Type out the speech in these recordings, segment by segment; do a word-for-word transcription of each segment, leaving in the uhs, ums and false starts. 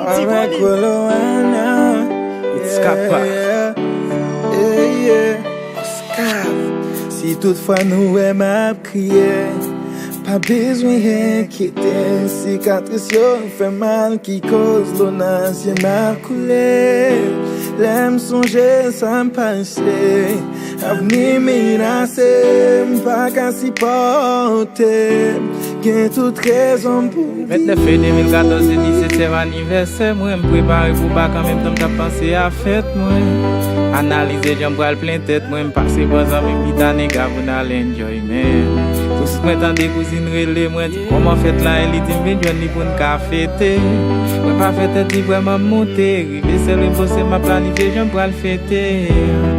Avèk Koloana. It's Kappa. Yeah, yeah, yeah. Oscar. Si toutfwa nou wè m ap kriye, pa bezwen enkyete. Sikatris yo fè mal ki koz dlo nan zye m ap koule. Lè m sonje sa m pase, avni menase, m pa ka sipòte. Gen tout rezon pou m di. Ventnèf me de mil katòz se disetyèm anivèsè mwen, m prepare pou bak an menm tan m t ap panse a fèt mwen. Analize jan m pral plen tèt mwen, m pase bò zanmi m pita nega pou n al enjoy, man. Tousuit mwen tande kouzin rele mwen, di kòman fèt la ye, li di m vin jwenn li pou n ka fete. Mwen pa fè tèt di vrèman m moute, rive sèl repoze m ap planifye jan m pral fete.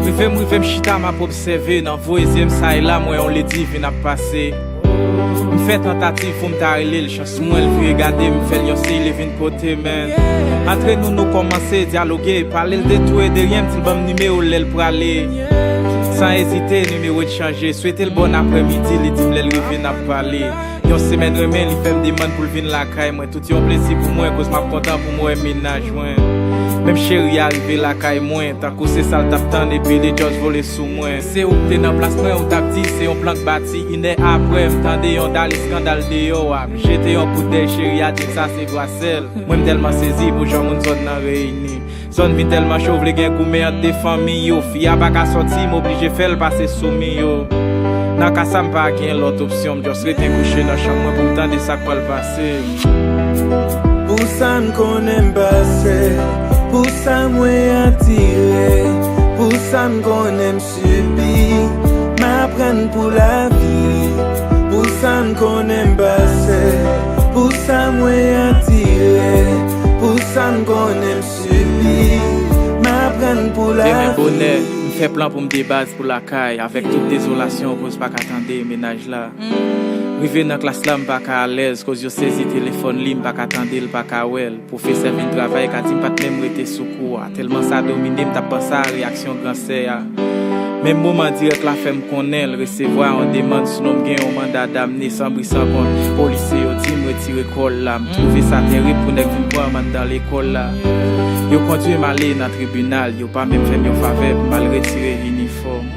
Rive m, rive m chita m ap obsève, nan voye zye m sa e la m wè yon ledi vin ap pase. M fè tantativ pou m ta rele l, chans mwen l vire gade m, fè l yon siy li vin kote men. Antre nou, nou kòmanse dyaloge, pale l de tou e de ryen, m di l ban m nimewo l lè l prale. San ezite, nimewo n chanje, swete l bòn aprèmidi, li di m lè l rive n ap pale. Yon semèn renmen, li fè m demann pou l vin lakay mwen, tout yon plezi pou mwen, koz m ap kontan pou m wè mennaj mwen. Menm cheri a rive lakay mwen, tankou se sa l t ap tann, epi li just vole sou mwen. Se ou k te nan plas mwen, ou t ap di se yon plan k bati. Inè aprè, m tande yon dal eskandal deyò a. M jete yon kout dèy, cheri a di m sa se vwa sèl. Mwen m tèlman sezi pou jan moun zòn nan reyini. Zòn vin tèlman cho, vle gen goumen ant de fanmi yo. Fi a pa ka sòti, m oblije fè l pase sou mi yo. Nan ka sa, m pa gen lòt opsyon, m just rete kouche nan chanm mwen pou m tande sa k pral pase. Pou sa m konnen m pase, pou sa mwen atire, pou sa m konnen m sibi, m aprann pou lavi. Pou sa m konnen m pase, pou sa mwen atire, pou sa m konnen m sibi, m aprann pou lavi. Demen bonè, m fè plan pou m debaz pou lakay, avèk tout dezolasyon, koz pa ka tande mennaj la. Rive nan klas la, m pa ka alèz, koz yo sezi telefòn li, m pa ka tande l, pa ka wè l. Pwofesè vin travay, ka di m pa t menm rete sou kou a. Tèlman sa domine m, t ap panse a reyaksyon gran sè a. Menm moman dirèk la fè m konnen l resevwa yon demann sou non m gen yon manda damne san bri san kont. Polisye yo di m retire kòl la. M twouve sa terib pou nèg vin pran m anndan lekòl la. Yo kondui m ale nan tribinal, yo pa menm fè m yon favè pou m al retire inifòm.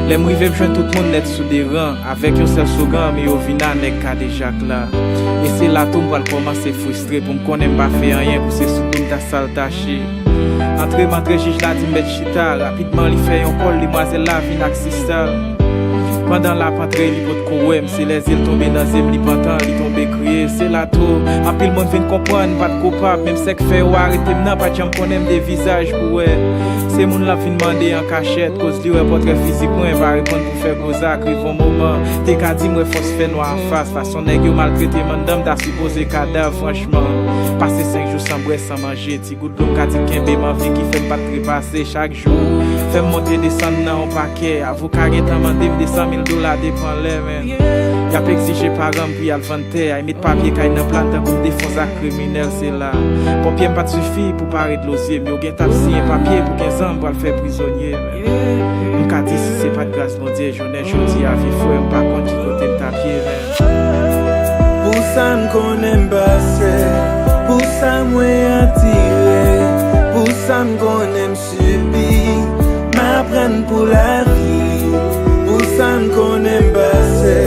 Lè m rive, m jwenn tout moun nèt sou de ran, avèk yon sèl slogan, men yo vin a nèg kadejak la. E se la tou m pral kòmanse fristre, pou m konnen m pa fè anyen, pou se sou kou m ta saltache. Antre m antre, jij la di m mèt chita. Rapidman, li fè yon kòl, demwazèl la vin ak sista l. Pandan l ap antre, li potko wè m, se lè zye l tonbe nan zye m, li pantan, li tonbe kriye. Se la tou, anpil moun vin konprann, m pa t koupab, menm sèk fè yo arete m nan, pa t janm konnen m de vizaj pou wè. Se moun l ap vin mande an kachèt, koz li wè pòtrè fizik mwen, pa reponn pou fè gwo zak. Rive yon moman, te ka di m wè fòs fènwa anfas, fason nèg yo maltrete m anndan, m ta sipoze kadav, franchman. Pase senk jou san bwè, san manje, ti gout dlo m ka di kenbe m an vi ki fè m pa t trepase chak jou. Fè m monte desann nan yon pakè. Avoka gentan mande m de san mil dola depan lè, men. Y ap egzije paran m pou y al vann tè a, y met papye kay nan pla n tankou m te fè yon zak kriminèl, se la. Ponpye m pa t sifi pou pare dlo zye m, yo gentan ap siyen papye pou kenz an m pral fè prizonye, men. M ka di si se pa t gras Bondye, jounen jodi a, vye frè m pa konn ki kote m t ap ye, men. Pou sa m konnen m pase, pou sa mwen atire, pou sa m konnen m sibi, m aprann pou lavi. Pou sa m konnen m pase,